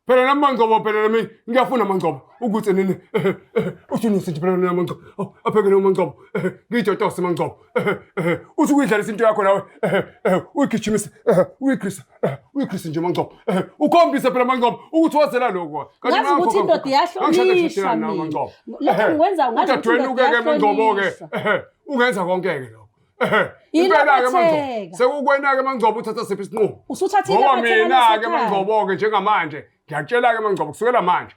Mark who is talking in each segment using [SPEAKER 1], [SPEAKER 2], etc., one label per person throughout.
[SPEAKER 1] Phela nami Mangcobo phela nami ngiyafuna Mangcobo ukuthi nini uthi nisi nje phela nami Mangcobo oh, aphekele uMangcobo ngiyitotose Mangcobo uthi ukuyidlalisa into yakho nawe uyigijimise uyigrisa uyigrisa nje Mangcobo ukhombise phela Mangcobo ukuthi wazela lokho.
[SPEAKER 2] Ngazi ukuthi indoda iyahlonishwa mina. Lokho ngikwenza ngazi ukuthi
[SPEAKER 1] udadewenu
[SPEAKER 2] indoda
[SPEAKER 1] ke Mangcobo ke
[SPEAKER 2] iyahlonishwa.
[SPEAKER 1] ungenza konke ke lokho. Impela-ke Mangcobo,
[SPEAKER 2] Ilabatheka.
[SPEAKER 1] sekukwena-ke Mangcobo uthatha siphi isinqumo?
[SPEAKER 2] Usuthathile
[SPEAKER 1] Ngoba
[SPEAKER 2] amatheka
[SPEAKER 1] mina-ke
[SPEAKER 2] lasekhaya.
[SPEAKER 1] Mangcobo-ke njengamanje ngiyakutshela-ke Mangcobo kusukela manje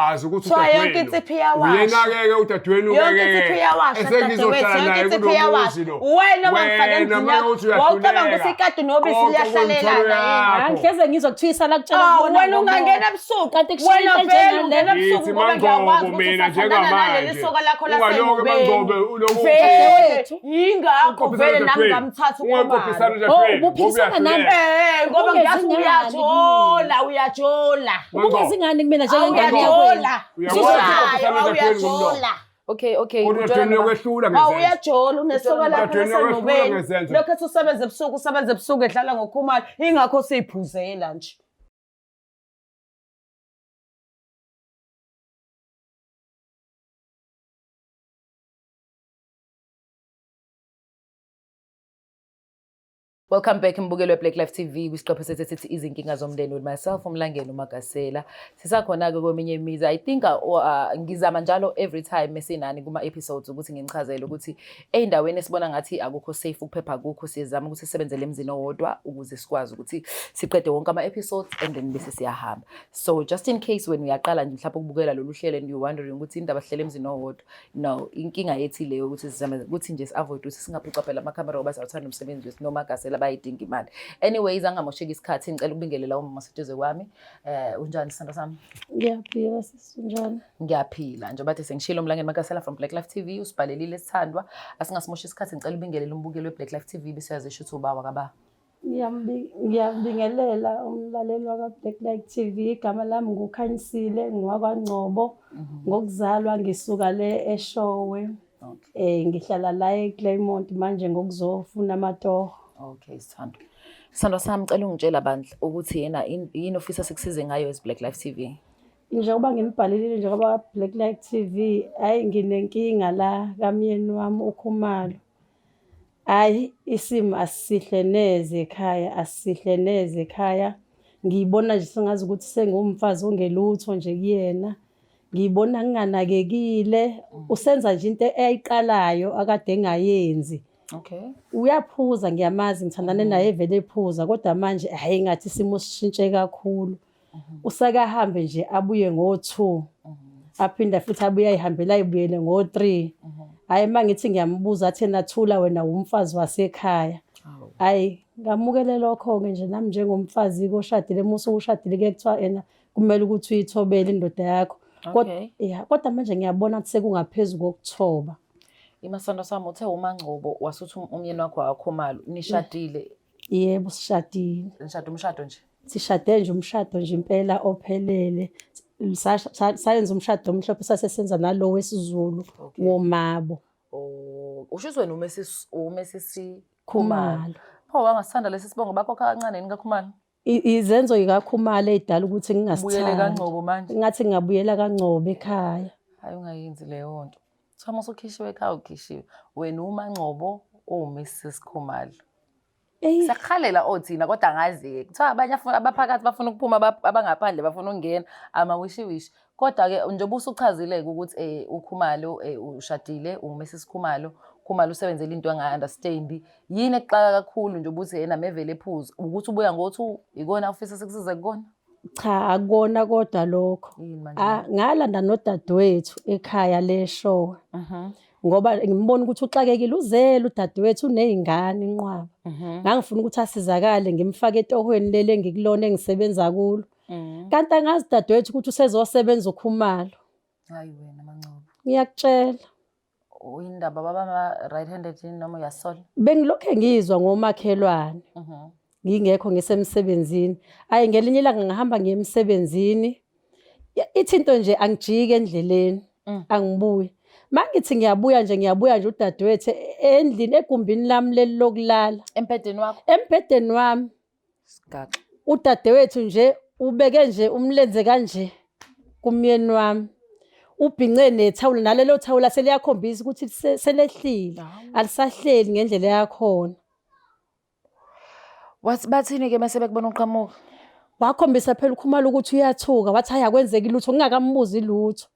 [SPEAKER 1] azi ukuthi
[SPEAKER 3] Kuthiwa yonke
[SPEAKER 1] udadewenu
[SPEAKER 3] insipho iyawasha.
[SPEAKER 1] uyena-ke ke udadewenu
[SPEAKER 3] Yonke insipho iyawasha
[SPEAKER 1] esengizohlala
[SPEAKER 3] dadewethu, yonke
[SPEAKER 1] naye
[SPEAKER 3] insipho
[SPEAKER 1] kulo
[SPEAKER 3] iyawasha.
[SPEAKER 1] muzi lo.
[SPEAKER 3] Wena wangifaka
[SPEAKER 1] Wena
[SPEAKER 3] endlini
[SPEAKER 1] uma
[SPEAKER 3] yakho,
[SPEAKER 1] uthi
[SPEAKER 3] wawucabanga
[SPEAKER 1] uyahluleka,
[SPEAKER 3] ukuthi ikati nobisi
[SPEAKER 1] konke
[SPEAKER 3] liyahlalelana
[SPEAKER 1] okwemithwalo
[SPEAKER 3] yini?
[SPEAKER 1] yakho.
[SPEAKER 2] Angihleze ngizwa kuthiwa isala kutshela
[SPEAKER 3] Awu,
[SPEAKER 2] kubona
[SPEAKER 3] wena
[SPEAKER 2] ngomoya.
[SPEAKER 3] ungangena ebusuku
[SPEAKER 2] Kanti kushiya
[SPEAKER 3] wena
[SPEAKER 2] into
[SPEAKER 3] vele
[SPEAKER 2] enjengale.
[SPEAKER 3] ungena ebusuku
[SPEAKER 1] Ngithi
[SPEAKER 3] ngoba ngiyakwazi
[SPEAKER 1] Mangcobo
[SPEAKER 3] ukuthi
[SPEAKER 1] mina
[SPEAKER 3] usathandana naleli
[SPEAKER 1] njengamanje
[SPEAKER 3] soka lakho
[SPEAKER 1] ungaloke Mangcobo
[SPEAKER 3] lasemubeni
[SPEAKER 1] uloku
[SPEAKER 3] vele
[SPEAKER 2] Dadewethu.
[SPEAKER 3] yingakho vele nami ngamthatha
[SPEAKER 1] ungakophisana
[SPEAKER 3] ukhumalo
[SPEAKER 2] Oh,
[SPEAKER 1] udadewenu
[SPEAKER 2] ubuphikisana nami.
[SPEAKER 3] Eh ngoba ngiyazi
[SPEAKER 2] Ubungezi
[SPEAKER 3] uyajola uyajola
[SPEAKER 2] Ubungezi ngani kumina njengengane
[SPEAKER 3] uyajola
[SPEAKER 1] Uyakwazi ukukophisana udadewenu ngomlomo.
[SPEAKER 3] uyajola
[SPEAKER 4] Okay.
[SPEAKER 1] Kodwa
[SPEAKER 4] Ujola
[SPEAKER 1] udadewenu
[SPEAKER 4] noba-
[SPEAKER 1] uyakehlula
[SPEAKER 3] Awu
[SPEAKER 1] ngezenzo.
[SPEAKER 3] uyajola unesoka lakho
[SPEAKER 1] Udadewenu uyakehlula
[SPEAKER 3] lasemubeni
[SPEAKER 1] ngezenzo.
[SPEAKER 3] lokho ethi usebenza ebusuku usebenza ebusuku edlala ngokhumalo ingakho siyiphuzela nje.
[SPEAKER 4] Welcome back mbukelo weBlack Life TV kwisiqephu sethu esithi izinkinga zomndeni with myself uMlangeni uMagasela. Sisakhona-ke kweminye imizi. I think ngizama njalo every time esinani kuma episodes ukuthi nginichazele ukuthi ey'ndaweni esibona ngathi akukho safe ukuphepha akukho siyazama ukuthi sisebenzele emzini owodwa ukuze sikwazi ukuthi siqede wonke ama episodes and then bese siyahamba. So just in case when uyaqala nje mhlawumbe ukubukela lolu hlelo and you wondering ukuthi indaba sihlele emzini owodwa no inkinga yethi leyo ukuthi sizame ukuthi nje si-avoid ukuthi singaphuca phela amakhamera ngoba siyawuthanda umsebenzi wethu noma gasela bayidinga imali anyways angamosheki isikhathi ngicela ukubingelela umama oseduze kwami um unjani sithando sami
[SPEAKER 2] Ngiyaphila sisi unjani?
[SPEAKER 4] ngiyaphila njengoba kade sengishilo umlangeni Magasela from Black Life TV usibhalelile sithandwa asingasimoshi isikhathi ngicela ubingelele umbukeli we-Black Life TV bese uyazisho ukuthi ubawa kaba
[SPEAKER 2] Ngiyambingelela umlaleli waka-Black Light TV. Igama lami nguKhanyisile, ngowakwaNgcobo. Ngokuzalwa ngisuka le eShowe. Ngihlala la eClaymont manje ngokuzofuna amatoho.
[SPEAKER 4] Okay, sithandwa. Sithandwa sami cela ungitshela bandla ukuthi yena yini ofisa sikusize ngayo as Black Life TV.
[SPEAKER 2] Njengoba nginibhalelile njengoba Black Life TV, hhayi nginenkinga la kamyeni wami uKhumalo. Hhayi isimo asisihle neze ekhaya, asisihle neze ekhaya. Ngiyibona nje sengazi ukuthi sengiwumfazi ongelutho nje kuyena. Ngiyibona nginganakekile, usenza nje into ayiqalayo akade engayenzi.
[SPEAKER 4] Okay.
[SPEAKER 2] Uyaphuza ngiyamazi ngithandane naye evele ephuza kodwa manje hhayi ngathi isimo sishintshe kakhulu. Useke ahambe nje abuye ngo-2. Aphinde futhi abuye ayihambele ayibuyele ngo-3. Hhayi uma ngithi ngiyambuza athi yena thula wena wumfazi wasekhaya. Hhayi ngamukele lokho-ke nje nami njengomfazi-ke oshadile uma usushadile kuye kuthiwa ena kumele ukuthi uyithobele indoda yakho.
[SPEAKER 4] Okay.
[SPEAKER 2] Ya, kodwa manje ngiyabona ukuthi sekungaphezu kokuthoba.
[SPEAKER 4] Imasando sami uthe uMangcobo wasuthi umyeni wakho akakhumalo nishadile.
[SPEAKER 2] Yebo sishadile.
[SPEAKER 4] Nishade umshado nje?
[SPEAKER 2] Sishade nje umshado nje impela ophelele. Sayenza umshado omhlophe sase senza nalo wesiZulu womabo.
[SPEAKER 4] Oh, usho ukuthi wena uMrs uMrs Khumalo. Pho wangasithanda lesi sibongo bakhokha kancane yini kaKhumalo?
[SPEAKER 2] Izenzo yikaKhumalo ey'dala ukuthi
[SPEAKER 4] Ubuyele
[SPEAKER 2] ngingasithandi.
[SPEAKER 4] kaNgcobo manje.
[SPEAKER 2] Ngathi ngingabuyela kaNgcobo ekhaya.
[SPEAKER 4] Hayi ungayenzi leyo nto. Kuthiwa uma usukhishiwe ekhaya ukhishiwe. Wena uMangcobo uwuMrs Khumalo.
[SPEAKER 2] Eyi.
[SPEAKER 4] Siyakuhalela othina kodwa angazi-ke. Kuthiwa abanye abaphakathi bafuna ukuphuma, abangaphandle bafuna ukungena, amawishiwishi. Kodwa-ke njengoba usuchazile-ke ukuthi uKhumalo ushadile, uMrs Khumalo, Khumalo usebenzele into angayi-understand-i. Yini ekuxaka kakhulu nje ukuthi yena mevele ephuza? Ukuthi ubuya ngo-2, ikona ofisa sikusize kukona?
[SPEAKER 2] Cha, akukona kodwa lokho.
[SPEAKER 4] Yini manje?
[SPEAKER 2] Ngalanda nodadewethu ekhaya leshowe. Ngoba ngimbona ukuthi uxakekile, uzele udadewethu uney'ngane inqwaba. Ngangifuna ukuthi asizakale ngimfake etohweni leli engikulona engisebenza kulo. Kanti angazi dadewethu ukuthi usezosebenza uKhumalo.
[SPEAKER 4] Hayi wena Mangcobo.
[SPEAKER 2] Ngiyakutshela.
[SPEAKER 4] Uyindaba baba ma right handed yini noma uyasola?
[SPEAKER 2] Bengilokhe ngizwa ngomakhelwane. Ngingekho ngisemsebenzini. Ayi ngelinye ilanga ngihamba ngiye emsebenzini. Ithi into nje angijike endleleni. Angibuyi. Mangithi ngiyabuya nje ngiyabuya nje udadewethu endlini egumbini lami leli lokulala.
[SPEAKER 4] Embhedeni wakho?
[SPEAKER 2] Embhedeni wami.
[SPEAKER 4] Sigaxa.
[SPEAKER 2] Udadewethu nje Ubeke nje umlenze kanje kumyeni wami. Ubhince nethawula nalelo thawula seliyakhombisa ukuthi selehlile, alisahleli ngendlela yakhona.
[SPEAKER 4] Wathi bathini-ke mase bekubona uqhamuka?
[SPEAKER 2] Wakhombisa phela uKhumalo ukuthi uyathuka, wathi hhayi akwenzeki lutho, ngingakambuzi lutho.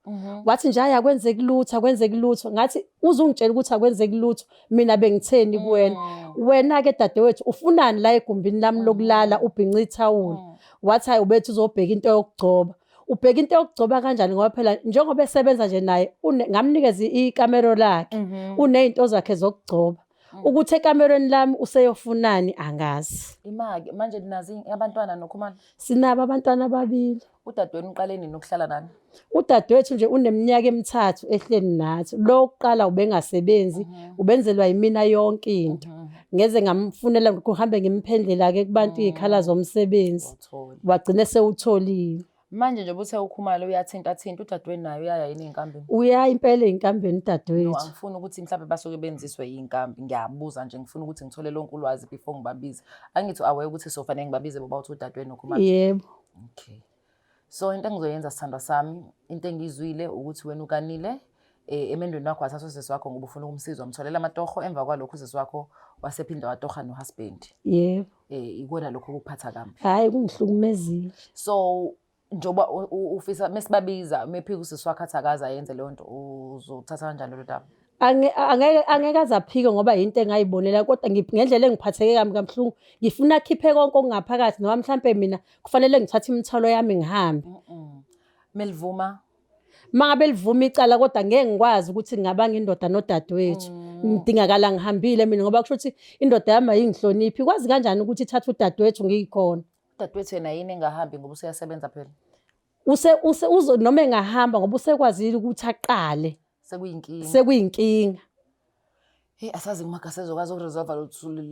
[SPEAKER 2] Wathi nje hhayi akwenzeki lutho, akwenzeki lutho. Ngathi uze ungitshele ukuthi akwenzeki lutho, mina bengitheni kuwena. Wena-ke dadewethu ufunani la egumbini lami lokulala ubhince ithawula? Wathi hhayi ubethi uzobheka into yokugcoba. Ubheka into yokugcoba kanjani ngoba phela njengoba esebenza nje naye ngamnikeza ikamero lakhe, uney'nto zakhe zokugcoba. Ukuthi ekamerweni lami useyofunani angazi.
[SPEAKER 4] Imake manje ninazi abantwana noKhumalo?
[SPEAKER 2] Sinabo abantwana ababili.
[SPEAKER 4] Udadewenu uqale nini ukuhlala nani?
[SPEAKER 2] Udadewethu nje uneminyaka emithathu ehleli nathi. Lo wokuqala ubengasebenzi, ubenzelwa yimina yonke into. Ngeze ngamfunela kuhambe ngimphendlela-ke kubantu iy'khala zomsebenzi.
[SPEAKER 4] Wathola.
[SPEAKER 2] Wagcina esewutholile.
[SPEAKER 4] Manje nje ubuthe uKhumalo uyathinta thinta udadewenu naye uyaya yini ey'nkambini?
[SPEAKER 2] Uyaya impela ey'nkambini udadewethu.
[SPEAKER 4] No, angifuni ukuthi mhlawumbe basuke benziswe yiy'nkambi. Ngiyabuza nje ngifuna ukuthi ngithole lonke ulwazi before ngibabize. Angithi aware ukuthi sofanele ngibabize boba uthi udadewenu noKhumalo.
[SPEAKER 2] Yebo.
[SPEAKER 4] Okay. So into engizoyenza sithandwa sami, into engiyizwile ukuthi wena ukanile emendweni wakho wathatha usisi wakho ngoba ufuna ukumsiza wamtholela amatoho, emva kwalokho usisi wakho wasephinda watoha nohusband.
[SPEAKER 2] Yebo.
[SPEAKER 4] Ikona lokho okuphatha kambi.
[SPEAKER 2] Hhayi kungihlukumezile.
[SPEAKER 4] So njengoba ufisa mesibabiza mephika usisi wakho athi akaze ayenze leyo nto, uzothatha kanjani lolo daba?
[SPEAKER 2] Angeke aze aphike ngoba yinto engayibonela, kodwa ngendlela engiphatheke kabi kabuhlungu ngifuna akhiphe konke okungaphakathi, noma mhlampe mina kufanele ngithathe imithwalo yami ngihambe.
[SPEAKER 4] Melivuma?
[SPEAKER 2] Uma ngabe livuma icala kodwa ngeke ngikwazi ukuthi ngingabanga indoda nodadewethu. Ngidingakala ngihambile mina ngoba kusho ukuthi indoda yami ayingihloniphi. Ikwazi kanjani ukuthi ithathe udadewethu ngiyikhona?
[SPEAKER 4] Udadewethu yena yini engahambi ngoba useyasebenza phela?
[SPEAKER 2] Noma engahamba ngoba usekwazile ukuthi aqale.
[SPEAKER 4] Sekuyinkinga.
[SPEAKER 2] Sekuyinkinga.
[SPEAKER 4] Hey, asazi uMagasa ezokwazi ukuresolve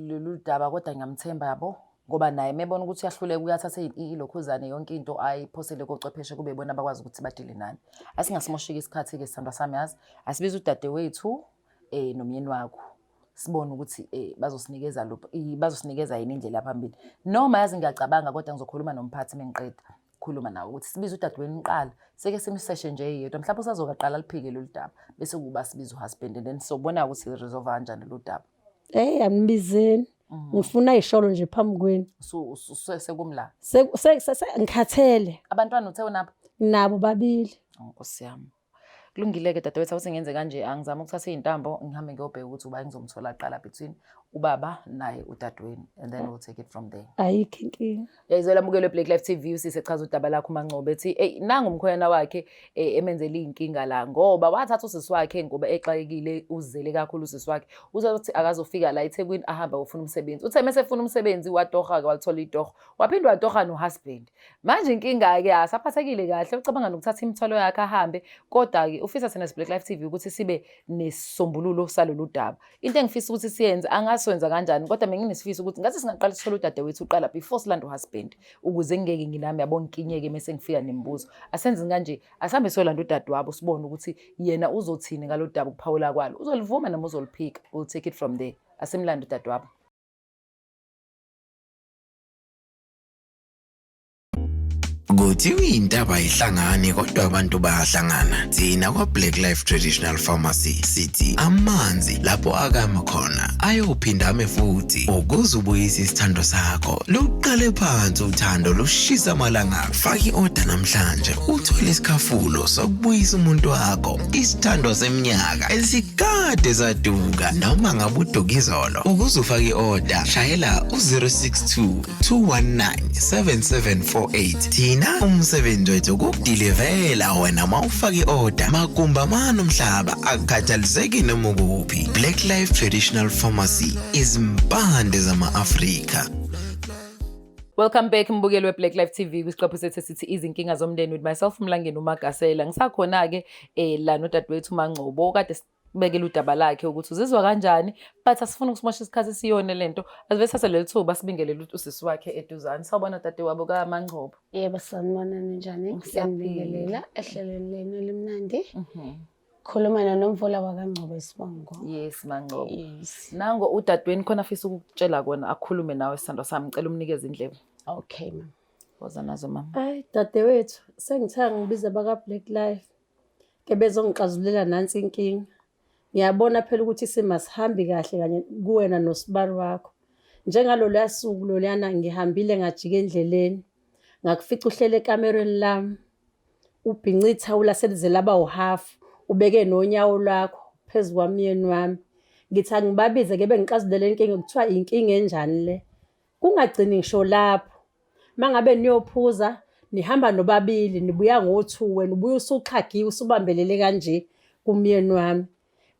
[SPEAKER 4] lolu daba kodwa ngiyamthemba yabo. Ngoba naye mebona ukuthi uyahluleka uyathatha ilokhuzane yonke into ayiphosele kocwepheshe kube ibona abakwazi ukuthi badile nani. Asingasimoshiki isikhathi-ke sithandwa sami yazi. Asibize udadewethu nomyeni wakho. Sibone ukuthi bazosinikeza luphi, bazosinikeza yini indlela phambili. Noma yazi ngiyacabanga kodwa ngizokhuluma nomphathi mengiqeda khuluma nawe ukuthi sibize udadewenu kuqala, seke simseshe nje eyedwa, mhlawumbe usazokaqala aliphike lolu daba bese kuba sibize uhusband and then sobona ukuthi resolve kanjani lolu daba.
[SPEAKER 2] Hey, angibizeni. Ngifuna isholo nje phambi kwenu.
[SPEAKER 4] Sekumla.
[SPEAKER 2] Ngikhathele.
[SPEAKER 4] Abantwana uthe unabo?
[SPEAKER 2] Nabo babili.
[SPEAKER 4] Oh, Nkosi yami. Kulungile-ke dadewethu, awuthi ngenze kanje, angizame ukuthatha iy'ntambo ngihambe ngiyobheka ukuthi uba ngizomthola kuqala between ubaba naye udadewenu and then we'll take it from there.
[SPEAKER 2] Ayikho inkinga.
[SPEAKER 4] Yayizwela mukelwe Black Life TV usise echaza udaba lakho uMangcobo ethi hey nangu umkhwenyana wakhe emenzele iy'nkinga la ngoba wathatha usisi wakhe ngoba exakekile uzele kakhulu usisi wakhe. Uzothi akazofika la eThekwini ahambe ayofuna umsebenzi. Uthe mese efuna umsebenzi watoha-ke walithola itoho. Waphinde watoha no-husband. Manje inkinga-ke asaphathekile kahle ucabanga nokuthatha imithwalo yakhe ahambe kodwa-ke ufisa thina Black Life TV ukuthi sibe nesisombululo salolu daba. Into engifisa ukuthi siyenze angasenza kanjani kodwa mina nginesifiso ukuthi ngathi singaqala sithole udadewethu uqala before silanda uhusband ukuze ngingeke nginami yabo ngikinyeke mese ngifika nemibuzo. Asenze kanje asihambe siyolanda udadewabo sibone ukuthi yena uzothini ngalolu daba ukuphawula kwalo. Uzolivuma noma uzoliphika. We'll take it from there. Asimlande udadewabo.
[SPEAKER 5] Kuthiwa intaba ayihlangani kodwa abantu bayahlangana. Thina kwa-Black Life Traditional Pharmacy sithi amanzi lapho akama khona ayophinda ame futhi. Ukuze ubuyise isithando sakho, luqale phansi uthando lushisa amalanga. Faka i-oda namhlanje uthole isikhafulo sokubuyisa umuntu wakho, isithando seminyaka esikade saduka noma ngabe uduka izolo. Ukuze ufake i-oda, shayela u-062 219-7748. Thina umsebenzi wethu ukukudilivela wena uma ufaka i-oda magumba mani umhlaba akukhathaliseki noma ukuphi. Black Life Traditional Pharmacy, izimpande zama-Afrika.
[SPEAKER 4] Welcome back mbukeli we-Black Life TV kwisiqephu sethu esithi izinkinga zomndeni with myself Mlangeni uMagasela. Ngisakhona-ke la nodadewethu uMangcobo kade bekela udaba lakhe ukuthi uzizwa kanjani but asifuni ukusimosha isikhathi siyone lento asive sithathe leli thuba sibingelele usisi wakhe eduzane. Sawubona dadewabo kaMangcobo.
[SPEAKER 6] Yebo, sanibona, ninjani? Siyanibingelela ehlelweni lenu elimnandi. Khuluma noNomvula wakaNgcobo isibongo.
[SPEAKER 4] Yes MaNgcobo.
[SPEAKER 6] Yes.
[SPEAKER 4] Nango udadewenu khona afisa ukukutshela kona akhulume nawe sithandwa sami, ngicela umnikeze indlebe.
[SPEAKER 6] Okay ma'am.
[SPEAKER 4] Woza nazo mama.
[SPEAKER 2] Hayi dadewethu, sengithe ngibiza baka-Black Life ke bezongixazululela nansi inkinga. Ngiyabona phela ukuthi isimo asihambi kahle kanye kuwena nosibali wakho. Njengaloluya suku loluyana ngihambile ngajika endleleni, ngakufica uhleli ekamerweni lami, ubhince ithawula selize laba uhhafu, ubeke nonyawo lwakho phezu kwamyeni wami. Ngithi angibabize ke bengixazulule inkinga, kuthiwa inkinga enjani le? Kungagcini ngisho lapho. Mangabe niyophuza nihamba nobabili nibuya ngo-two wena ubuya usuxhagiwe usubambelele kanje kumyeni wami.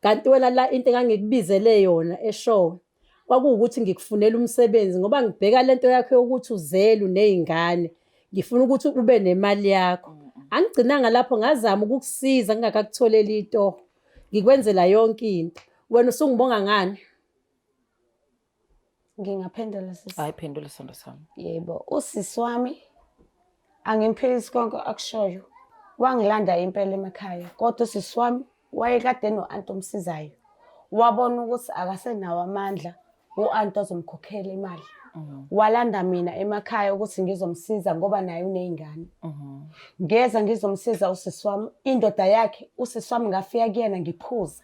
[SPEAKER 2] Kanti wena la into engangikubizele yona eshowe kwakuwukuthi ngikufunela umsebenzi ngoba ngibheka lento yakho yokuthi uzele uney'ngane ngifuna ukuthi ube nemali yakho. Angigcinanga lapho ngazama ukukusiza ngingakakutholeli itoho ngikwenzela yonke into. Wena usungibonga ngani?
[SPEAKER 6] Ngingaphendula sisi.
[SPEAKER 4] Hayi phendula sithando sami.
[SPEAKER 6] Yebo, usisi wami angimphilisi konke akushoyo. Wangilanda impela emakhaya, kodwa usisi wami wayekade no-anti omsizayo. Wabona ukuthi akasenawo amandla u-anti azomkhokhela imali. Walanda mina emakhaya ukuthi ngizomsiza ngoba naye uney'ngane. Ngeza ngizomsiza usisi wami, indoda yakhe usisi wami ngafika kuyena ngiphuza.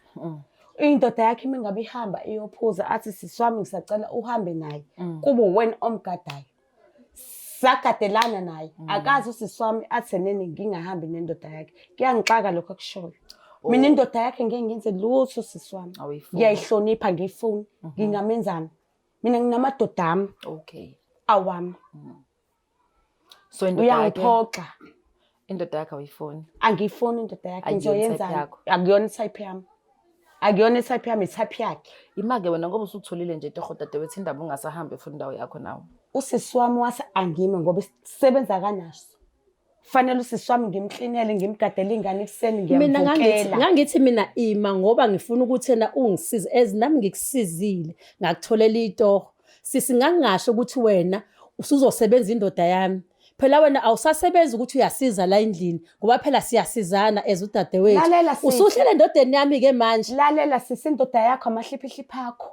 [SPEAKER 6] Indoda yakhe uma ngabe ihamba iyophuza athi sisi wami ngisacela uhambe naye kube uwena omgadayo. Sagadelana naye akazi usisi wami athi nene ngingahambi nendoda yakhe. Kuyangixaka lokho akushoyo. Mina indoda yakhe ngeke ngenze lutho sisi wami.
[SPEAKER 4] Awuyifuni.
[SPEAKER 6] Ngiyayihlonipha ngiyifuni. Ngingamenzani? Mina nginamadoda ami
[SPEAKER 4] Okay.
[SPEAKER 6] awami.
[SPEAKER 4] So indoda yakhe
[SPEAKER 6] Uyangiphoxa.
[SPEAKER 4] indoda yakhe awuyifuni.
[SPEAKER 6] Angiyifuni indoda yakhe
[SPEAKER 4] Akuyona i-type
[SPEAKER 6] ngizoyenzani?
[SPEAKER 4] yakho.
[SPEAKER 6] Akuyona i-type yami. Akuyona i-type yami, i-type yakhe.
[SPEAKER 4] Ima-ke wena ngoba usutholile nje torho dadewethu indaba ungasahambi futhi indawo yakho nawe.
[SPEAKER 6] Usisi wami wase angime ngoba isisebenza kanaso. Fanele usisi wami ngimklinele ngimgadele ingane ekuseni
[SPEAKER 2] Mina ngangithi
[SPEAKER 6] ngiyamvukela.
[SPEAKER 2] ngangithi mina ima ngoba ngifuna ukuthi yena ungisize as nami ngikusizile ngakutholela itoho. Sisi ngangingasho ukuthi wena usuzosebenza indoda yami. Phela wena awusasebenzi ukuthi uyasiza la endlini ngoba phela siyasizana as udadewethu.
[SPEAKER 6] Lalela sisi.
[SPEAKER 2] Usuhlele endodeni yami ke manje.
[SPEAKER 6] Lalela sisi indoda yakho amahliphihliphi akho.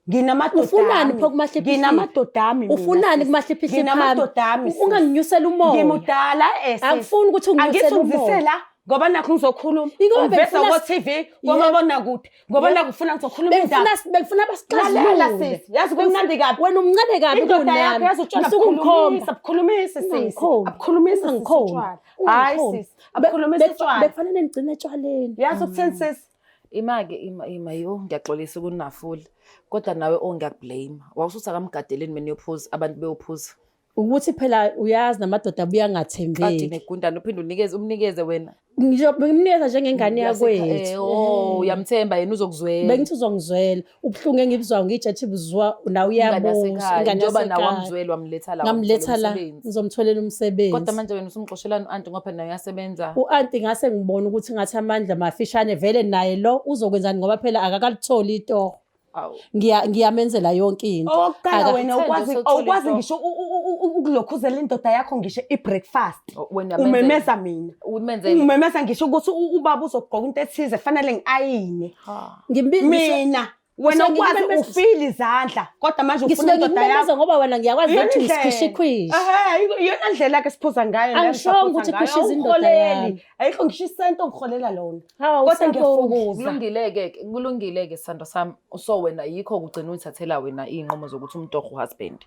[SPEAKER 6] Nginamadoda
[SPEAKER 2] Ufunani
[SPEAKER 6] ami.
[SPEAKER 2] pho kumahliphihliphi?
[SPEAKER 6] Nginamadoda ami mina,
[SPEAKER 2] Ufunani
[SPEAKER 6] sisi.
[SPEAKER 2] kumahliphihliphi ami?
[SPEAKER 6] Nginamadoda ami. sisi.
[SPEAKER 2] Unganginyusela umoya.
[SPEAKER 6] Ngimudala eh sisi.
[SPEAKER 2] Angifuni ukuthi unginyusele
[SPEAKER 6] Angithi
[SPEAKER 2] umoya.
[SPEAKER 6] ungizisela ngoba nakho ngizokhuluma.
[SPEAKER 2] Ingoba
[SPEAKER 6] Ungiveza
[SPEAKER 2] bengifuna-
[SPEAKER 6] ko-TV, komabonakude. Ngoba
[SPEAKER 2] Yebo.
[SPEAKER 6] nakho ufuna ngizokhuluma indaba.
[SPEAKER 2] Bengifuna bengifuna
[SPEAKER 6] Lalela
[SPEAKER 2] basixazulule.
[SPEAKER 6] sisi, yazi kumnandi kabi.
[SPEAKER 2] Wena umncane kabi
[SPEAKER 6] Indoda yakho
[SPEAKER 2] kunami.
[SPEAKER 6] yazi utshwala
[SPEAKER 2] Usuke ungikhomba.
[SPEAKER 6] abukhulumisi, abukhulumisi sisi.
[SPEAKER 2] Ungangikhombi.
[SPEAKER 6] Abukhulumisi sisi
[SPEAKER 2] Ungangikhombi.
[SPEAKER 6] utshwala. Hayi
[SPEAKER 2] Ungangikhombi.
[SPEAKER 6] sisi, abukhulumisi utshwala.
[SPEAKER 2] Bekufanele nigcine etshwaleni.
[SPEAKER 6] Yazi ukuthini sisi?
[SPEAKER 4] Ima-ke ima ima yo ngiyaxolisa ukunafula. Kodwa nawe oh ngiyakublame. Wawusuthi akamgadeleni mina uyophuza abantu beyophuza.
[SPEAKER 2] Ukuthi phela uyazi namadoda abuye
[SPEAKER 4] Kade
[SPEAKER 2] angathembeki.
[SPEAKER 4] negundane uphinde unikeze umnikeze wena.
[SPEAKER 2] Ngisho ngimnikeza njengengane yakwethu.
[SPEAKER 4] Oh uyamthemba yena uzokuzwela.
[SPEAKER 2] Bengithi uzongizwela. Ubuhlungu engibuzwayo ngitshe buzwa nawe
[SPEAKER 4] Ingane
[SPEAKER 2] uyabuza.
[SPEAKER 4] yasekhaya
[SPEAKER 2] Ingane
[SPEAKER 4] njengoba nawe
[SPEAKER 2] yasekhaya.
[SPEAKER 4] wamzwela wamletha la.
[SPEAKER 2] Ngamletha
[SPEAKER 4] wamtholela
[SPEAKER 2] la
[SPEAKER 4] umsebenzi.
[SPEAKER 2] ngizomtholela umsebenzi.
[SPEAKER 4] Kodwa manje wena usumxoshelani u-anti ngoba naye uyasebenza.
[SPEAKER 2] U-anti ngase ngibona ukuthi ngathi amandla mafishane vele naye lo uzokwenzani ngoba phela akakalitholi itoho.
[SPEAKER 4] Awu.
[SPEAKER 2] Ngiya ngiyamenzela yonke into.
[SPEAKER 6] Okokuqala
[SPEAKER 2] Aka-
[SPEAKER 6] wena
[SPEAKER 4] Uthende
[SPEAKER 6] ukwazi
[SPEAKER 4] usuthola
[SPEAKER 6] awukwazi
[SPEAKER 4] into.
[SPEAKER 6] ngisho ukulokhuzela indoda yakho ngisho i-breakfast.
[SPEAKER 4] Oh, wena uyamenzela.
[SPEAKER 6] Umemeza mina.
[SPEAKER 4] Umenzele.
[SPEAKER 6] Umemeza ngisho ukuthi ubaba uzogqoka into ethize fanele ngi-ayine.
[SPEAKER 4] Ha.
[SPEAKER 6] Mina wena
[SPEAKER 2] Ngisuke
[SPEAKER 6] ukwazi
[SPEAKER 2] ngimemeza-
[SPEAKER 6] ufile izandla kodwa manje ufuna
[SPEAKER 2] Ngisuke
[SPEAKER 6] indoda
[SPEAKER 2] ngikumemeza
[SPEAKER 6] yakho.
[SPEAKER 2] ngoba wena ngiyakwazi
[SPEAKER 6] Iyona
[SPEAKER 2] ukuthi
[SPEAKER 6] indlela.
[SPEAKER 2] ngisikhishikhwishi.
[SPEAKER 6] Ehhe, iyona ndlela ke siphuza ngayo leyo
[SPEAKER 2] Angishongo
[SPEAKER 6] ngisaphuza
[SPEAKER 2] ukuthi
[SPEAKER 6] ngayo.
[SPEAKER 2] khwishiza indoda
[SPEAKER 6] Awungiholeli.
[SPEAKER 2] yami.
[SPEAKER 6] Ayikho ngisho isenti ongiholela lona.
[SPEAKER 2] Hawu,
[SPEAKER 6] Kodwa
[SPEAKER 2] usabonga.
[SPEAKER 6] ngiyafukuza.
[SPEAKER 4] Kulungile-ke kulungile-ke sithando sami. So wena yikho kugcina uyithathela wena iy'nqumo zokuthi umtoho uhusband.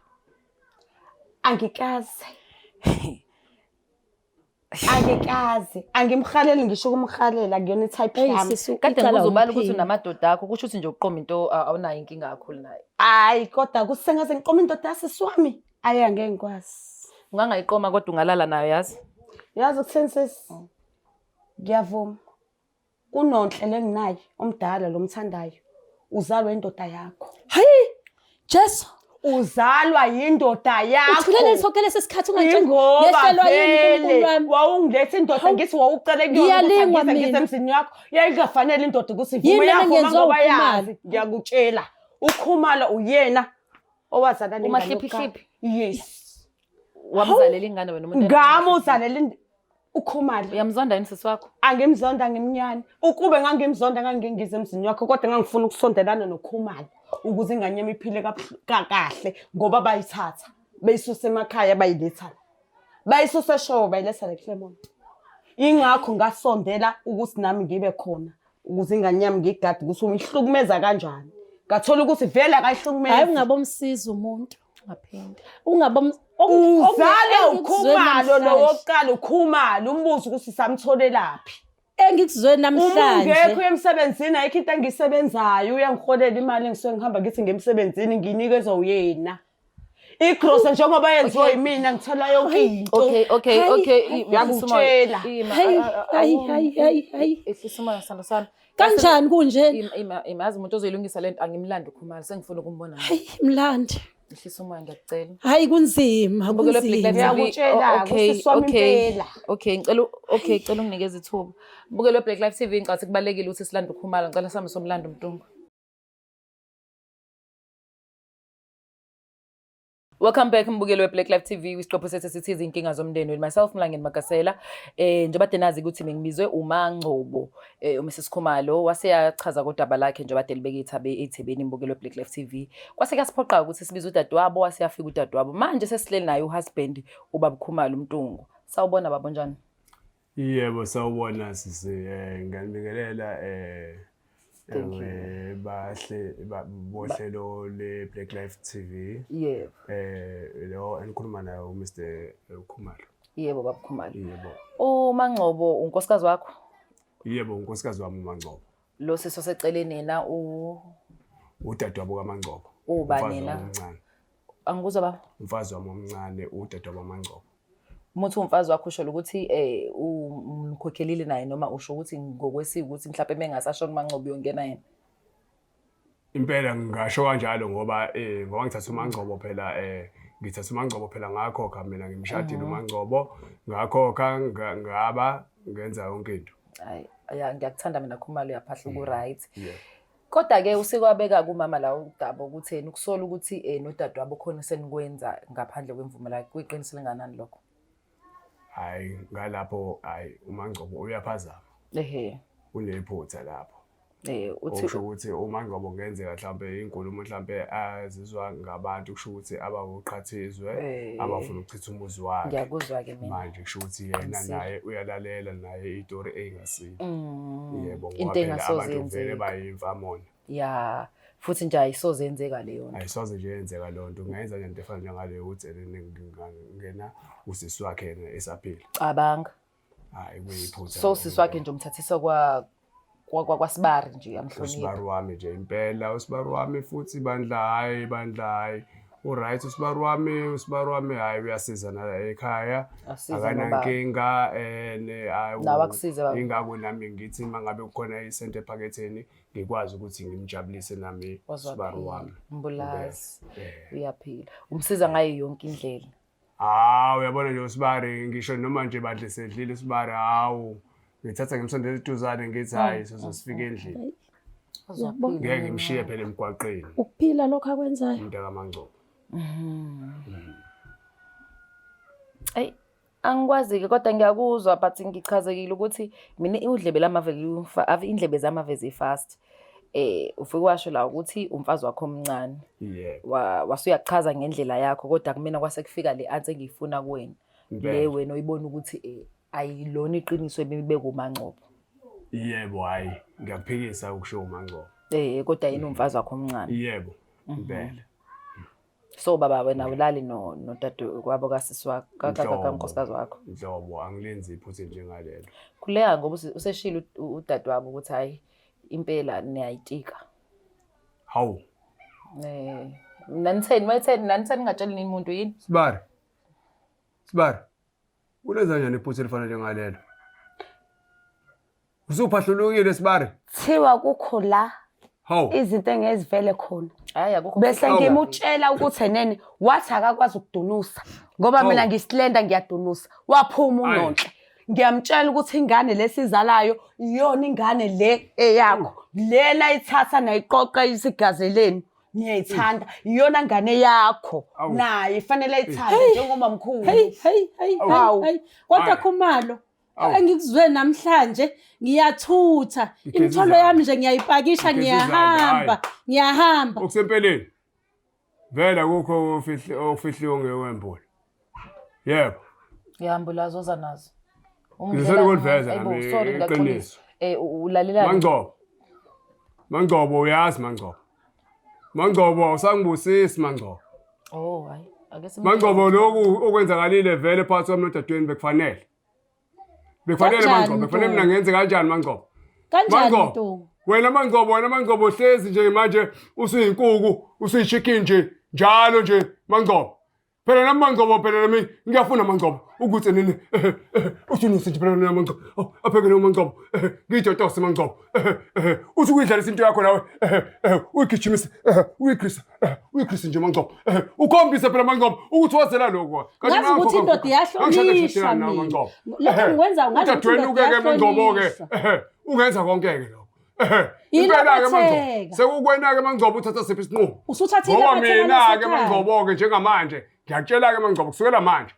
[SPEAKER 6] Angikaze. Angikaze. Angimhaleli ngisho ukumhalela akuyona i-type
[SPEAKER 2] Eyi,
[SPEAKER 6] yami.
[SPEAKER 2] sisi,
[SPEAKER 4] Kade
[SPEAKER 2] icala
[SPEAKER 4] ngibuza ubala ukuthi
[SPEAKER 2] umphini.
[SPEAKER 4] unamadoda akho kusho ukuthi nje uqoma into awunayo inkinga kakhulu nayo.
[SPEAKER 6] Hayi kodwa kusengaze ngiqome indoda yasisi wami. Ayi angeke ngikwazi.
[SPEAKER 4] Ungangayiqoma kodwa ungalala nayo yazi.
[SPEAKER 6] Yazi ukuthini sisi? Ngiyavuma. Unonhle lenginaye omdala lo mthandayo. Uzalwa indoda yakho.
[SPEAKER 2] Hayi! Jesu,
[SPEAKER 6] Uzalwa yindoda yakho.
[SPEAKER 2] uthulele sonke lesi sikhathi ungangitsheli.
[SPEAKER 6] Ingoba
[SPEAKER 2] Ngehlelwa yini
[SPEAKER 6] vele
[SPEAKER 2] uNkulunkulu wami?
[SPEAKER 6] wawungiletha indoda ngithi wawucele kuyona ukuthi
[SPEAKER 2] Ngiyalingwa
[SPEAKER 6] angize ngize
[SPEAKER 2] mina.
[SPEAKER 6] emzini wakho yayingafanele indoda ukuthi
[SPEAKER 2] Yini
[SPEAKER 6] ivume
[SPEAKER 2] lena
[SPEAKER 6] yavuma
[SPEAKER 2] ngiyenziwa
[SPEAKER 6] ngoba
[SPEAKER 2] uKhumalo?
[SPEAKER 6] yazi ngiyakutshela ukhumalo uyena owazala nengane
[SPEAKER 4] Umahliphihliphi?
[SPEAKER 6] yokuqala. Yes.
[SPEAKER 4] Wamzalela ingane wena umuntu.
[SPEAKER 6] Ngami uzalela ukhumalo.
[SPEAKER 4] Uyamzonda yini sisi wakho?
[SPEAKER 6] Angimzonda ngimnyane. Ukube ngangimzonda ngangingize emzini wakho kodwa ngangifuna ukusondelana nokhumalo ukuze ingane yami iphile kahle ngoba bayithatha beyisusa emakhaya bayiletha la. Bayisusa eshowe bayiletha la eClermont. Ingakho ngasondela ukuthi nami ngibe khona ukuze ingane yami ngiyigade ukuthi uyihlukumeza kanjani. Ngathola ukuthi vele
[SPEAKER 2] Hayi
[SPEAKER 6] akayihlukumezi.
[SPEAKER 2] ungabomsiza umuntu.
[SPEAKER 4] Ngaphinde.
[SPEAKER 2] Ungabom
[SPEAKER 6] Uzale uKhumalo lo wokuqala uKhumalo umbuzo ukuthi samtholelaphi.
[SPEAKER 2] Engikuzwe
[SPEAKER 6] Uma
[SPEAKER 2] namhlanje.
[SPEAKER 6] ungekho emsebenzini ayikho into engiyisebenzayo uyangiholela imali engisuke ngihamba ngithi ngemsebenzini ngiyinikezwa uyena. Igrosa njengoba yenziwa yimina ngithola yonke into.
[SPEAKER 4] Okay, okay,
[SPEAKER 2] Hayi,
[SPEAKER 4] okay.
[SPEAKER 6] Ngiyakutshela.
[SPEAKER 2] Hayi, hayi, hayi, hayi, hayi.
[SPEAKER 4] Ehlisa umoya sithando sami.
[SPEAKER 2] Kanjani kunje?
[SPEAKER 4] Ima, ima, ima, yazi umuntu ozoyilungisa lento angimlandi uKhumalo, sengifuna ukumbona. mina.
[SPEAKER 2] Hayi mlandi.
[SPEAKER 4] Ehlisa umoya ngiyakucela.
[SPEAKER 2] Hayi kunzima,
[SPEAKER 4] Mbukelo Black Life
[SPEAKER 2] kunzima.
[SPEAKER 4] TV.
[SPEAKER 6] Ngiyakutshela,
[SPEAKER 4] Oh, okay,
[SPEAKER 6] usisi wami
[SPEAKER 4] okay.
[SPEAKER 6] impela.
[SPEAKER 4] Okay, ngicela okay, ngicela unginikeze ithuba. Mbukelo Black Life TV ngicathi kubalekile ukuthi silande uKhumalo, ngicela sihambe somlando uMntungwa. Welcome back mbukeli we-Black Life TV kwisiqephu sethu esithi izinkinga zomndeni with myself Mlangeni Magasela. Njengoba kade nazi ukuthi bengibizwe uMangcobo uMrs Khumalo waseyachaza kodaba lakhe njengoba kade libeke ithabe ethebeni mbukeli we-Black Life TV. Kwase kuyasiphoqa ukuthi sibize udadewabo waseyafika udadewabo. Manje sesihleli naye uhusband ubaba Khumalo uMntungwa. Sawubona baba unjani?
[SPEAKER 1] Yebo sawubona sisi ngiyanibingelela
[SPEAKER 4] Thank you.
[SPEAKER 1] bahle bohlelo le Black Life TV.
[SPEAKER 4] Yebo.
[SPEAKER 1] Lo enikhuluma naye uMr Khumalo.
[SPEAKER 4] Yebo baba Khumalo.
[SPEAKER 1] Yebo.
[SPEAKER 4] UMangcobo unkosikazi wakho?
[SPEAKER 1] Yebo unkosikazi wami uMangcobo.
[SPEAKER 4] Lo sisi oseceleni yena u
[SPEAKER 1] Udadewabo kaMangcobo.
[SPEAKER 4] Ubani
[SPEAKER 1] Umfazi
[SPEAKER 4] yena?
[SPEAKER 1] wami omncane.
[SPEAKER 4] Angikuzwa baba.
[SPEAKER 1] Umfazi wami omncane udadewabo kaMangcobo.
[SPEAKER 4] Uma uthi umfazi wakho usho ukuthi umkhokhelile naye noma usho ukuthi ngokwesiko ukuthi mhlawumbe mengasashona uMangcobo uyongena yena.
[SPEAKER 1] Impela ngingasho kanjalo ngoba ngoba ngithatha uMangcobo phela ngithatha uMangcobo phela ngakhokha mina ngimshadile uMangcobo ngakhokha ngaba ngenza yonke into.
[SPEAKER 4] Hayi ya ngiyakuthanda mina Khumalo uyaphahla ku right.
[SPEAKER 1] Yeah.
[SPEAKER 4] Kodwa ke usekwabeka kumama la udaba ukuthi yena ukusola ukuthi nodadewabo khona senikwenza ngaphandle kwemvume lakhe kuyiqiniso linganani lokho?
[SPEAKER 1] Hayi ngalapho hayi uMangcobo uyaphazama.
[SPEAKER 4] Ehhe.
[SPEAKER 1] Unephutha lapho.
[SPEAKER 4] Uthi
[SPEAKER 1] Okusho ukuthi uMangcobo kungenzeka mhlambe inkulumo mhlambe azizwa ngabantu kusho ukuthi abawuqhathizwe abafuna ukuchitha umuzi wakhe.
[SPEAKER 4] Ngiyakuzwa ke mina.
[SPEAKER 1] Manje kusho ukuthi yena
[SPEAKER 4] Qinisile.
[SPEAKER 1] naye uyalalela naye itori engasile. Yebo,
[SPEAKER 4] Into
[SPEAKER 1] ngoba phela
[SPEAKER 4] engasoze
[SPEAKER 1] abantu vele
[SPEAKER 4] yenzeka.
[SPEAKER 1] bayimfamona.
[SPEAKER 4] Ya, futhi nje ayisoze yenzeka leyo nto.
[SPEAKER 1] Ayisoze nje yenzeka leyo nto. Kungayenza nje into efana njengaleyo ukuthi ena ngingena usisi wakhe yena esaphila.
[SPEAKER 4] Cabanga.
[SPEAKER 1] Hayi kuyiphutha.
[SPEAKER 4] So usisi wakhe nje umthathisa kwa kwasibari nje amhlonipha.
[SPEAKER 1] Usibari wami nje impela usibari wami futhi bandla hayi bandla hayi. Uright usibari wami usibari wami hayi uyasiza na ekhaya.
[SPEAKER 4] Asize nobaba.
[SPEAKER 1] Akanankinga hayi,
[SPEAKER 4] Nawe akusize baba.
[SPEAKER 1] Ingakho nami ngithi mangabe kukhona isente ephaketheni ngikwazi ukuthi ngimjabulise nami usibari wami.
[SPEAKER 4] Mbulazi. Uyaphila. Umsiza ngayo yonke indlela.
[SPEAKER 1] Hawu uyabona nje usibari ngisho noma nje badle sedlile usibari hawu ngithatha ngimsondela eduzane ngithi hayi sizosifika endlini.
[SPEAKER 2] Uyabona?
[SPEAKER 1] Ngeke ngimshiye phela emgwaqeni.
[SPEAKER 2] Ukuphila lokho akwenzayo.
[SPEAKER 1] Umuntu akaMangcobo.
[SPEAKER 4] Ayi angikwazi-ke kodwa ngiyakuzwa but ngichazekile ukuthi mina udlebe lami ave indlebe zami ave zi-fast. Ufike washo la ukuthi umfazi wakho omncane.
[SPEAKER 1] Yebo.
[SPEAKER 4] Wasuyachaza ngendlela yakho kodwa kumina kwase kufika le answer engiyifuna kuwena.
[SPEAKER 1] Impela.
[SPEAKER 4] Le wena oyibona ukuthi ayilona iqiniso ebibekwe uMangcobo.
[SPEAKER 1] Yebo, hayi ngiyakuphikisa ukusho uMangcobo.
[SPEAKER 4] Kodwa yena umfazi wakho omncane.
[SPEAKER 1] Yebo, impela.
[SPEAKER 4] So baba wena ulali nodade kwabo kasisi wakho, kankosikazi wakho.
[SPEAKER 1] Nhlobo, angilenzi iphutha njengalelo.
[SPEAKER 4] Khuleka ngoba useshilo udade wabo ukuthi hayi impela niyayitika.
[SPEAKER 1] Hawu.
[SPEAKER 4] Nanitheni, wayetheni, nanitheni ningatsheli nini umuntu yini?
[SPEAKER 1] Sibari. Sibari. Ulenza kanjani iphutha elifana njengalelo? Usuphahlulukile Sibari.
[SPEAKER 6] Thiwa kukho la
[SPEAKER 1] Hawu.
[SPEAKER 6] izinto engezivele khona.
[SPEAKER 4] Hayi akukho.
[SPEAKER 6] Bese
[SPEAKER 1] Hawu.
[SPEAKER 6] ngimutshela ukuthi enene wathi akakwazi ukudunusa ngoba mina
[SPEAKER 1] Hawu.
[SPEAKER 6] ngisilenda ngiyadunusa. Waphuma
[SPEAKER 1] Ayi.
[SPEAKER 6] uNonhle. Ngiyamtshela ukuthi ingane lesizalayo iyona ingane le eyakho. Lena ithatha nayiqoqa isigazeleni. Niyayithanda iyona ngane yakho.
[SPEAKER 1] Awu.
[SPEAKER 6] Naye ifanele ayithande njengoba mkhulu.
[SPEAKER 2] Hey hey hey
[SPEAKER 6] Awu.
[SPEAKER 2] hey. Kodwa
[SPEAKER 1] Ayi.
[SPEAKER 2] Khumalo
[SPEAKER 1] Awu.
[SPEAKER 2] engikuzwe namhlanje ngiyathutha.
[SPEAKER 1] Ngigeza
[SPEAKER 2] Imithwalo
[SPEAKER 1] izandla.
[SPEAKER 2] yami nje ngiyayipakisha
[SPEAKER 1] Ngigeza izandla,
[SPEAKER 2] ngiyahamba.
[SPEAKER 1] hhayi.
[SPEAKER 2] Ngiyahamba.
[SPEAKER 1] Okusempeleni. Vele akukho okufihliwe ngekwembula. Yebo.
[SPEAKER 4] Ngihamba ulazo oza nazo.
[SPEAKER 1] Ngisele ukuliveza
[SPEAKER 4] Ayibo,
[SPEAKER 1] nami
[SPEAKER 4] sorry ngiyaxolisa.
[SPEAKER 1] iqiniso.
[SPEAKER 4] Ulalelani?
[SPEAKER 1] Mangcobo. Mangcobo uyazi Mangcobo. Mangcobo awusangibusisi Mangcobo.
[SPEAKER 4] Oh, hayi. Ake sim
[SPEAKER 1] Mangcobo lokhu okwenzakalile vele phakathi kwami nodadewenu bekufanele. Bekufanele
[SPEAKER 2] Kanjani,
[SPEAKER 1] Mangcobo, bekufanele mina
[SPEAKER 2] Ntombi?
[SPEAKER 1] ngenze kanjani Mangcobo?
[SPEAKER 2] Kanjani
[SPEAKER 1] Mangcobo.
[SPEAKER 2] Ntombi?
[SPEAKER 1] Wena Mangcobo, wena Mangcobo hlezi nje manje usuyinkuku, usuyi-chicken nje njalo nje Mangcobo. Phela nami Mangcobo phela nami ngiyafuna Mangcobo ukuthi nini uthi nisi nje phela nami Mangcobo. Awu, aphekele uMangcobo. Ngiyitotose Mangcobo. Uthi ukuyidlalisa into yakho nawe uyigijimise uyigrisa uyigrisa nje Mangcobo. Ukhombise phela Mangcobo ukuthi wazela lokho. Kanti
[SPEAKER 2] Ngazi ukuthi indoda iyahlonishwa mina.
[SPEAKER 1] Mangcobo.
[SPEAKER 2] Lokho engikwenzayo ngazi ukuthi
[SPEAKER 1] Udadewenu
[SPEAKER 2] indoda
[SPEAKER 1] ke Mangcobo ke
[SPEAKER 2] iyahlonishwa.
[SPEAKER 1] ungenza konke ke lokho. Impela ke Mangcobo.
[SPEAKER 2] Ilabatheka.
[SPEAKER 1] Sekukwena ke Mangcobo uthatha siphi isinqumo?
[SPEAKER 2] Usuthathile
[SPEAKER 1] Ngoba
[SPEAKER 2] amatheka
[SPEAKER 1] mina ke
[SPEAKER 2] lasekhaya.
[SPEAKER 1] Mangcobo-ke njengamanje ngiyakutshela-ke Mangcobo kusukela manje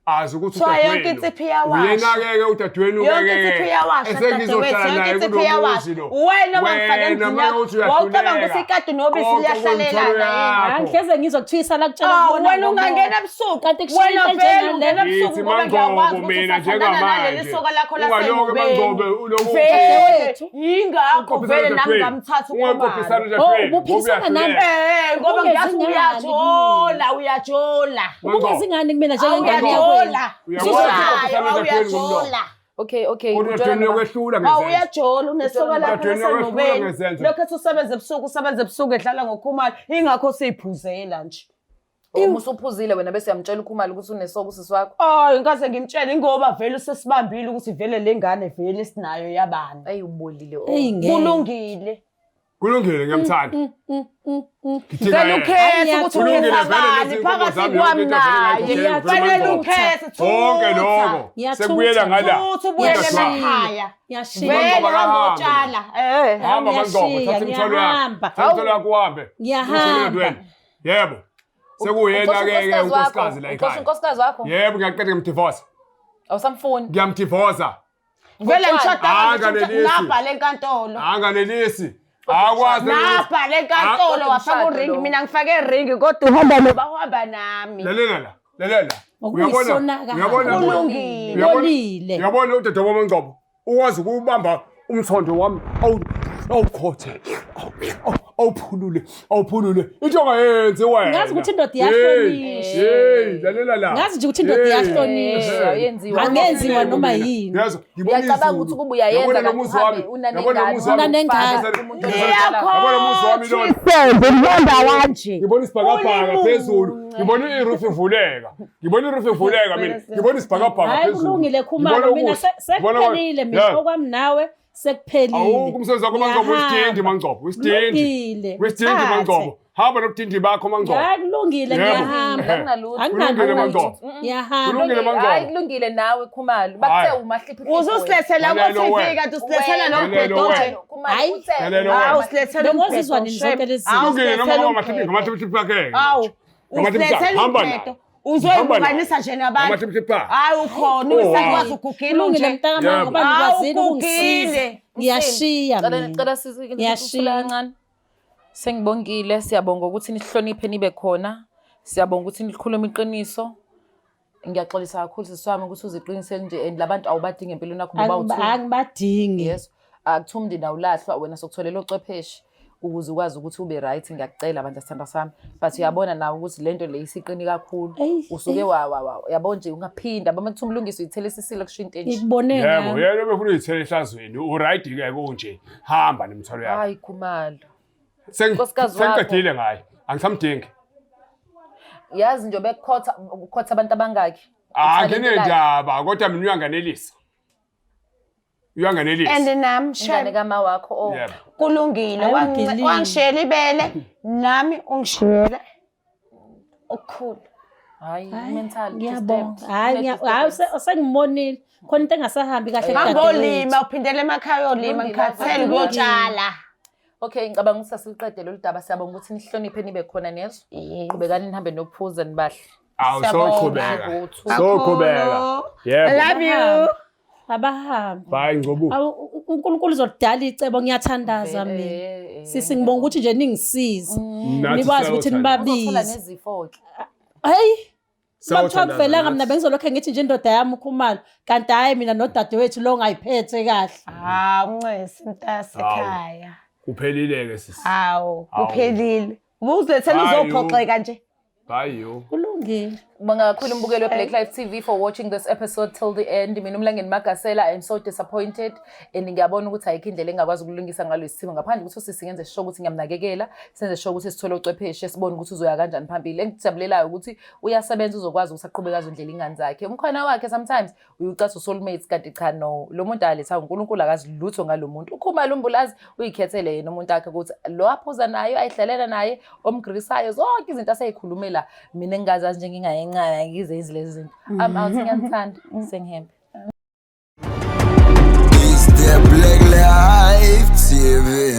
[SPEAKER 1] azi ukuthi
[SPEAKER 6] Kuthiwa yonke
[SPEAKER 1] udadewenu
[SPEAKER 6] insipho iyawasha.
[SPEAKER 1] uyena-ke ke udadewenu
[SPEAKER 6] Yonke insipho iyawasha
[SPEAKER 1] esengizohlala
[SPEAKER 6] dadewethu, yonke
[SPEAKER 1] naye
[SPEAKER 6] insipho
[SPEAKER 1] kulo
[SPEAKER 6] iyawasha.
[SPEAKER 1] muzi lo.
[SPEAKER 6] Wena wangifaka
[SPEAKER 1] Wena
[SPEAKER 6] endlini
[SPEAKER 1] uma
[SPEAKER 6] yakho,
[SPEAKER 1] uthi
[SPEAKER 6] wawucabanga
[SPEAKER 1] uyahluleka,
[SPEAKER 6] ukuthi ikati nobisi
[SPEAKER 1] konke
[SPEAKER 6] liyahlalelana
[SPEAKER 1] okwemithwalo
[SPEAKER 6] yini?
[SPEAKER 2] Hayi
[SPEAKER 1] yakho.
[SPEAKER 2] ngihleze ngizwa kuthiwa isala kutshela
[SPEAKER 6] Oh,
[SPEAKER 2] kubona
[SPEAKER 6] wena
[SPEAKER 2] ngomoya.
[SPEAKER 6] ungangena ebusuku.
[SPEAKER 2] Kanti kushiya
[SPEAKER 6] Wena
[SPEAKER 2] into
[SPEAKER 6] vele
[SPEAKER 2] enjengale.
[SPEAKER 6] ungena ebusuku
[SPEAKER 1] Ngithi
[SPEAKER 6] ngoba ngiyakwazi
[SPEAKER 1] Mangcobo
[SPEAKER 6] ukuthi
[SPEAKER 1] mina
[SPEAKER 6] usathandana naleli
[SPEAKER 1] njengamanje
[SPEAKER 6] soka lakho
[SPEAKER 1] ungaloke
[SPEAKER 6] lasemubeni.
[SPEAKER 1] Mangcobo uloku
[SPEAKER 6] Vele,
[SPEAKER 2] Dadewethu.
[SPEAKER 6] yingakho vele nami ngamthatha
[SPEAKER 1] ungaqophisana
[SPEAKER 6] uKhumalo.
[SPEAKER 2] Oh,
[SPEAKER 1] udadewenu
[SPEAKER 2] ubuphikisana nami.
[SPEAKER 6] Eh, ngoba ngiyazi
[SPEAKER 2] Ungezi
[SPEAKER 6] uyajola, uyajola.
[SPEAKER 2] Ubungezi ngani kumina njengengane
[SPEAKER 6] Uyajola.
[SPEAKER 2] yakwenu?
[SPEAKER 1] Uyakwazi ukuqophisana udadewenu ngomlomo.
[SPEAKER 6] Uyajola.
[SPEAKER 4] Okay, okay.
[SPEAKER 1] Kodwa
[SPEAKER 4] Utshela
[SPEAKER 1] udadewenu
[SPEAKER 4] noma-
[SPEAKER 1] uyokehlula
[SPEAKER 6] Awu
[SPEAKER 1] ngezenzo.
[SPEAKER 6] uyajola unesoka lakho
[SPEAKER 1] Udadewenu uyokehlula
[SPEAKER 6] lasemobeni.
[SPEAKER 1] ngezenzo.
[SPEAKER 3] Lokhu ethi usebenza ebusuku usebenza ebusuku edlala ngoKhumalo ingakho siyiphuzela nje.
[SPEAKER 4] Uma usuphuzile wena bese uyamtshela uKhumalo ukuthi unesoka usisi wakho.
[SPEAKER 3] Oh, ngikaze ngimtshele ingoba vele usesibambile ukuthi vele le ngane vele sinayo yabani.
[SPEAKER 4] Eyi ubolile. oh.
[SPEAKER 2] Eyi ngeke.
[SPEAKER 3] Kulungile.
[SPEAKER 1] Kulungile ngiyamthanda. Ngidinga
[SPEAKER 3] Cela
[SPEAKER 1] yena.
[SPEAKER 3] ukhethe ukuthi
[SPEAKER 1] Kulungile
[SPEAKER 3] ukhetha
[SPEAKER 1] vele
[SPEAKER 3] bani
[SPEAKER 1] lezi inkomo
[SPEAKER 3] phakathi
[SPEAKER 1] zami
[SPEAKER 3] kwami
[SPEAKER 1] yonke into vele
[SPEAKER 3] naye.
[SPEAKER 1] ngayikhokhela
[SPEAKER 3] Fanele
[SPEAKER 1] ngivele
[SPEAKER 3] ukhethe
[SPEAKER 1] Konke lokho
[SPEAKER 2] Ngiyathutha.
[SPEAKER 1] sekubuyela ngala.
[SPEAKER 3] Thutha ubuyele
[SPEAKER 1] Udadewenu.
[SPEAKER 3] emakhaya.
[SPEAKER 2] Ngiyashiya.
[SPEAKER 3] Vele
[SPEAKER 1] Mangcobo
[SPEAKER 3] hamba
[SPEAKER 1] akahambe.
[SPEAKER 3] utshala. Eh.
[SPEAKER 1] Hamba Mangcobo,
[SPEAKER 2] Ngiyashiya,
[SPEAKER 1] thatha imithwalo yakho.
[SPEAKER 2] ngiyahamba.
[SPEAKER 1] Thatha imithwalo yakho uhambe.
[SPEAKER 2] Ngiyahamba.
[SPEAKER 1] Udadewenu. Yebo. Sekuyena
[SPEAKER 4] Uxosha
[SPEAKER 1] ke ke
[SPEAKER 4] unkosikazi wakho.
[SPEAKER 1] unkosikazi la
[SPEAKER 4] Uxosha
[SPEAKER 1] ekhaya.
[SPEAKER 4] unkosikazi wakho.
[SPEAKER 1] Yebo ngiyaqeda ngiyamdivorce.
[SPEAKER 4] Awusamfuni.
[SPEAKER 1] Ngiyamdivorce.
[SPEAKER 6] Vele ngishadanga
[SPEAKER 1] Anganelisi.
[SPEAKER 6] nabhala enkantolo.
[SPEAKER 1] Anganelisi. Akwazi.
[SPEAKER 6] Nabhala enkantolo
[SPEAKER 4] Kodwa
[SPEAKER 6] wafaka
[SPEAKER 4] umshado
[SPEAKER 6] uringi
[SPEAKER 4] lo.
[SPEAKER 6] mina ngifake iringi kodwa uhamba noba uhamba nami.
[SPEAKER 1] Lalela la. Lalela.
[SPEAKER 2] Okuyisonakalo.
[SPEAKER 1] Uyabona
[SPEAKER 6] Kulungile.
[SPEAKER 2] Bolile.
[SPEAKER 1] Uyabona udadewabo Mangcobo ukwazi ukubamba umthondo wami awukhothe awuphulule awuphulule into ongayenzi wena.
[SPEAKER 2] Ngazi ukuthi indoda iyahlonishwa.
[SPEAKER 1] Hey, lalela la.
[SPEAKER 2] Ngazi nje ukuthi indoda
[SPEAKER 1] Hey.
[SPEAKER 2] iyahlonishwa.
[SPEAKER 4] Eh, ayenziwa.
[SPEAKER 2] Angenziwa noma yini.
[SPEAKER 1] Yazi, ngibona
[SPEAKER 4] Uyacabanga
[SPEAKER 1] izulu.
[SPEAKER 4] ukuthi ukuba uyayenza
[SPEAKER 1] Yabona lo
[SPEAKER 4] kanti
[SPEAKER 1] muzi
[SPEAKER 4] uhambe
[SPEAKER 1] wami.
[SPEAKER 4] unanengane,
[SPEAKER 1] Yabona lo muzi wami.
[SPEAKER 2] Unanengane.
[SPEAKER 4] Umuntu
[SPEAKER 1] Yabona umuzi wami lona.
[SPEAKER 6] Sembe mlonda wanje.
[SPEAKER 1] Ngibona isibhakabhaka phezulu. Ngibona i-roof ivuleka. Ngibona i-roof ivuleka mina. Ngibona isibhakabhaka
[SPEAKER 2] Hayi
[SPEAKER 1] phezulu.
[SPEAKER 2] kulungile Khumalo
[SPEAKER 1] Ngibona
[SPEAKER 2] mina
[SPEAKER 1] okuhle. Ngibona
[SPEAKER 2] sekuphelile mina
[SPEAKER 1] Yeah.
[SPEAKER 2] okwami nawe sekuphelile.
[SPEAKER 1] Awukho umsebenzi wakho Mangcobo
[SPEAKER 2] Ngiyahamba.
[SPEAKER 1] wesitindi Mangcobo wesitindi.
[SPEAKER 2] Kulungile.
[SPEAKER 1] Wesitindi
[SPEAKER 2] Thathe.
[SPEAKER 1] Mangcobo. Hamba nobutindi bakho Mangcobo.
[SPEAKER 2] Hayi kulungile
[SPEAKER 1] Yebo.
[SPEAKER 2] ngiyahamba.
[SPEAKER 4] Akunalutho.
[SPEAKER 1] Kulungile,
[SPEAKER 2] Akunalutho.
[SPEAKER 1] Mangcobo.
[SPEAKER 2] Ngiyahamba.
[SPEAKER 1] Kulungile Mangcobo.
[SPEAKER 4] Hayi kulungile nawe Khumalo. Bakuthe
[SPEAKER 1] Hayi.
[SPEAKER 4] umahliphi.
[SPEAKER 6] Uzusilethela
[SPEAKER 1] Lalelo
[SPEAKER 6] ku-TV
[SPEAKER 1] wena.
[SPEAKER 6] kanti usilethela lo
[SPEAKER 1] Lalelo
[SPEAKER 6] mbhedo
[SPEAKER 1] wena.
[SPEAKER 6] nje.
[SPEAKER 2] Hayi.
[SPEAKER 1] Lalelo wena.
[SPEAKER 6] Hawu usilethela
[SPEAKER 2] Bengozizwa
[SPEAKER 6] umbhedo,
[SPEAKER 2] nini zonke
[SPEAKER 6] shame.
[SPEAKER 2] lezi
[SPEAKER 6] Hawu,
[SPEAKER 2] zinto?
[SPEAKER 1] Kulungile noma
[SPEAKER 6] usilethela
[SPEAKER 1] ngamahliphi
[SPEAKER 6] umbhedo.
[SPEAKER 1] ngamahliphi akhe.
[SPEAKER 6] Hawu
[SPEAKER 1] Ngamahliphi
[SPEAKER 6] usilethela
[SPEAKER 1] hamba
[SPEAKER 6] umbhedo.
[SPEAKER 1] nawo.
[SPEAKER 6] Uzoyihlukanisa nje nabantu.
[SPEAKER 1] Ngamahliphi akhe.
[SPEAKER 6] Hayi ukhona
[SPEAKER 1] Oh,
[SPEAKER 6] usakwazi ugugile
[SPEAKER 2] Kulungile
[SPEAKER 6] nje.
[SPEAKER 2] mntakamama
[SPEAKER 1] Yebo.
[SPEAKER 2] ngoba nikwazile
[SPEAKER 6] Hawu,
[SPEAKER 2] ukungisiza.
[SPEAKER 6] ugugile.
[SPEAKER 2] Ngiyashiya
[SPEAKER 4] Cela
[SPEAKER 2] mina.
[SPEAKER 4] cela sisithule
[SPEAKER 2] Ngiyashiya.
[SPEAKER 4] kancane. Sengibongile, siyabonga ukuthi nihloniphe nibe khona. Siyabonga ukuthi nikhulume iqiniso. Ngiyaxolisa kakhulu sisi wami ukuthi uziqinisele nje and labantu awubadingi empilweni yakho ngoba
[SPEAKER 2] Angiba- Angibadingi.
[SPEAKER 4] Yes. Akuthiwa umndeni awulahlwa wena sokutholela ocwepheshe ukuze ukwazi ukuthi ube right ngiyakucela bandla sithanda sami but uyabona nawe ukuthi lento le isiqini kakhulu
[SPEAKER 2] Eyi,
[SPEAKER 4] usuke wa wa wa yabo nje ungaphinda bama kuthiwa umlungisi uyithele isisile kusho into enje
[SPEAKER 2] Ngikubone
[SPEAKER 1] Yebo,
[SPEAKER 2] ngami.
[SPEAKER 1] yena ubefuna uyithela ehlazweni. Uright ke kunje. Hamba nemithwalo yakho.
[SPEAKER 4] hayi Khumalo Nkosikazi wakho.
[SPEAKER 1] Sengiqedile ngaye. Angisamdingi.
[SPEAKER 4] Yazi nje bekukhotha ukhotha abantu abangaki Uthalente lakhe.
[SPEAKER 1] Anginendaba kodwa mina uyanganelisa. Uyanganelisa.
[SPEAKER 6] And nami
[SPEAKER 4] Ingane
[SPEAKER 6] shame
[SPEAKER 4] kama wakho oh
[SPEAKER 1] Yebo.
[SPEAKER 6] kulungile
[SPEAKER 2] Hayi, ugilile.
[SPEAKER 6] wangishiyela ibele nami ungishiyela okukhulu.
[SPEAKER 4] hayi mental
[SPEAKER 2] Ngiyabonga.
[SPEAKER 4] disturbed.
[SPEAKER 2] Hayi hayi sengibonile. Khona into engasahambi kahle
[SPEAKER 6] Hamba
[SPEAKER 2] kudadewethu.
[SPEAKER 6] olima uphindele emakhaya olima
[SPEAKER 4] Kulungile,
[SPEAKER 6] ngikhathele
[SPEAKER 4] kulungile.
[SPEAKER 6] ukuyotshala.
[SPEAKER 4] Okay ngicabanga ukuthi asiliqede lolu daba siyabonga ukuthi nihloniphe nibe khona nezwe qhubekani nihambe nophuza nibahle
[SPEAKER 1] Awu
[SPEAKER 6] Siyabonga.
[SPEAKER 1] soqhubeka.
[SPEAKER 4] Kakhulu.
[SPEAKER 1] Soqhubeka. Yebo.
[SPEAKER 6] Love you.
[SPEAKER 2] Abahambe.
[SPEAKER 1] Bye Ngcobo.
[SPEAKER 2] Awu, uNkulunkulu uzodala icebo ngiyathandaza mina. Sisi ngibonga ukuthi nje ningisize.
[SPEAKER 1] Nathi
[SPEAKER 2] Nikwazi ukuthi
[SPEAKER 1] siyawuthanda.
[SPEAKER 4] Uzothola
[SPEAKER 2] nibabize.
[SPEAKER 4] nezifo ke
[SPEAKER 2] Hey. Uma kuthiwa kuvelanga mina bengizolokhe ngithi nje indoda yami uKhumalo, kanti hhayi mina nodadewethu lo ongayiphethe kahle.
[SPEAKER 6] Hawu ncesi mntasekhaya.
[SPEAKER 1] Kuphelile-ke sisi.
[SPEAKER 6] Hawu,
[SPEAKER 1] Hawu.
[SPEAKER 6] kuphelile. Ubuzilethela
[SPEAKER 1] Hayi,
[SPEAKER 6] uzophoxeka nje.
[SPEAKER 1] Hayi yo.
[SPEAKER 2] Kulungile.
[SPEAKER 4] Ngibonga kakhulu umbukeli we-Black Life TV for watching this episode till the end. Mina uMlangeni Magasela, I'm so disappointed and ngiyabona ukuthi ayikho indlela engakwazi ukulungisa ngalo isimo ngaphandle ukuthi usisi ngenze sure ukuthi ngiyamnakekela, senze sure ukuthi sithole ucwepheshe, sibone ukuthi uzoya kanjani phambili. Engijabulelayo ukuthi uyasebenza uzokwazi ukuthi aqhubeke azondlela ingane zakhe. Umkhona wakhe sometimes uyucasa usoulmates kanti cha no, lo muntu aletha uNkulunkulu akazi lutho ngalo muntu. Ukhumalo umbulazi uyikhethele yena umuntu akhe ukuthi lo aphuza naye ayihlalela naye omgrisayo zonke izinto aseyikhulumela mina engingazazi nje ngingayencane ngizenzi lezi zinto. I'm out, ngiyanithanda, sengihembe.
[SPEAKER 7] It's the Black Life TV.